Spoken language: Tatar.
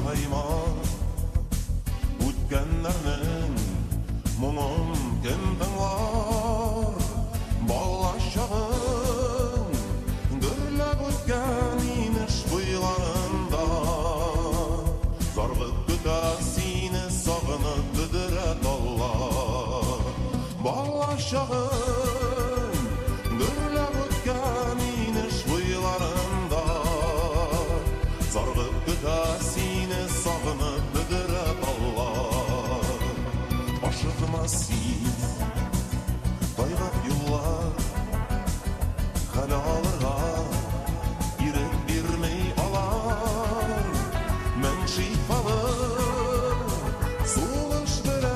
Картайма. Үткәннәрнең моңын кем тыңлар? Бала чагың гөрләп үткән инеш буйларында. Зарыгып көтә сине, сагынып бөдрә таллар. Бала чагың гөрләп үткән инеш буйларында. Зарыгып көтә сине, сагынып бөдрә таллар. Ашыкма син.